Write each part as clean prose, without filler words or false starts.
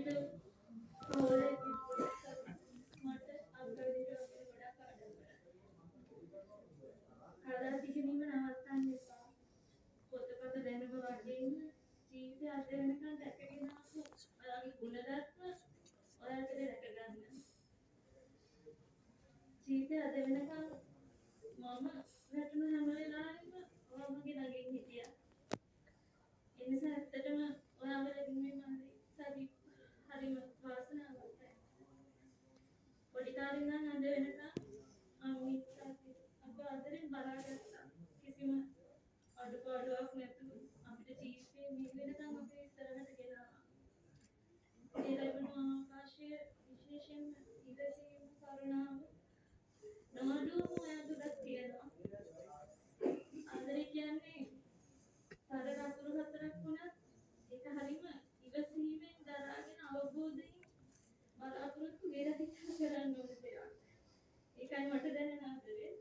අපිට පවුලේ මට අක්කා විදිහට අපිට ගොඩක් ආඩම්බරයි. කවදාවත් ඉගෙනීම නවත්තන්න එපා. පොතපත දැනුම වගේම ජීවිතය අද වෙනකන් රැකගෙන ආපු ඔයාගේ ගුණධර්ම ඔයාට රැක ගන්න. ජීවිතය අද වෙනකන් මම වැටුණු හැම වෙලාවෙම ඔයා මගේ ළඟින් හිටියා. ඒ නිසා ඇත්තටම ඔයාව ලැබීමෙන් හරි හරිම වාසනාවන්තයි. පොඩි කාලේ ඉඳන් අද වෙනකන් අම්මි තාත්ති අප ආදරෙන් බලාගත්තා. කිසිම අඩුපාඩුවක් නැතුව අපිට ජීවිතේ මේ වෙනකන් අපි ඉස්සරහට ගෙනාවා. ඒ ලැබුණු අවකාශය විශේෂයෙන්ම ඉවසීම, කරුණාව නොඅඩුවම ඔයා තුලත් තියෙනවා. ආදරේ කියන්නේ සරල අකුරු හතරක් වුණත් ඒක හරිම ඉවසීමෙන් දරාගෙන අවබෝධයෙන් බලාපොරොත්තු විරහිතව කරන්න ඕන දෙයක්. ඒකයි මට දැනෙන ආදරේ.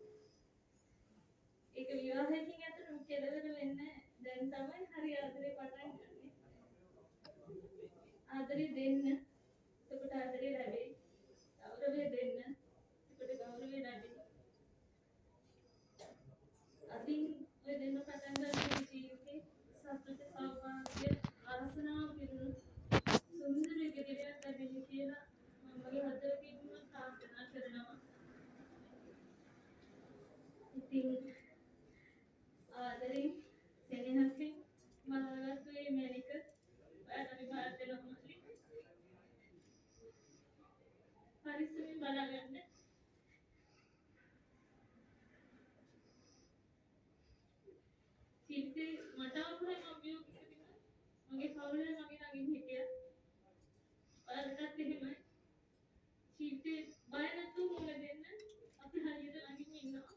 ඒක විවාහයකින් ඇත්තටම කෙලවර වෙන්නේ නැහැ. දැන් තමයි හරි ආදරේ පටන් ගන්නෙ. ආදරේ දෙන්න. එතකොට ආදරේ ලැබෙයි. ගෞරවය දෙන්න. එතකොට ගෞරවය ලැබෙයි. අතින් ඔය දෙන්න පටන් ගන්න ජීවිතේ සතුට, සෞභාග්‍ය, වාසනාව පිරුණු සුන්දර ඉදිරියක් ලැබෙන්න කියලා මම මගේ හදවතින්ම ප්‍රාර්ථනා කරනවා. ඉතින් ආදරෙන් සෙනෙහසින් බලාගත්තු මේ මැණික ඔයාට අපි බාර දෙනවා මල්ලි. පරිස්සමෙන් බලාගන්න. ජීවිතේ මට ආපු හැම අභියෝගයකදීම මගේ පවුල මගේ ළඟින් හිටියා. ඔයාලටත් එහෙමයි. ජීවිතේ බය නැතුව මුහුණ දෙන්න අපි හරියට ළඟින් ඉන්නවා.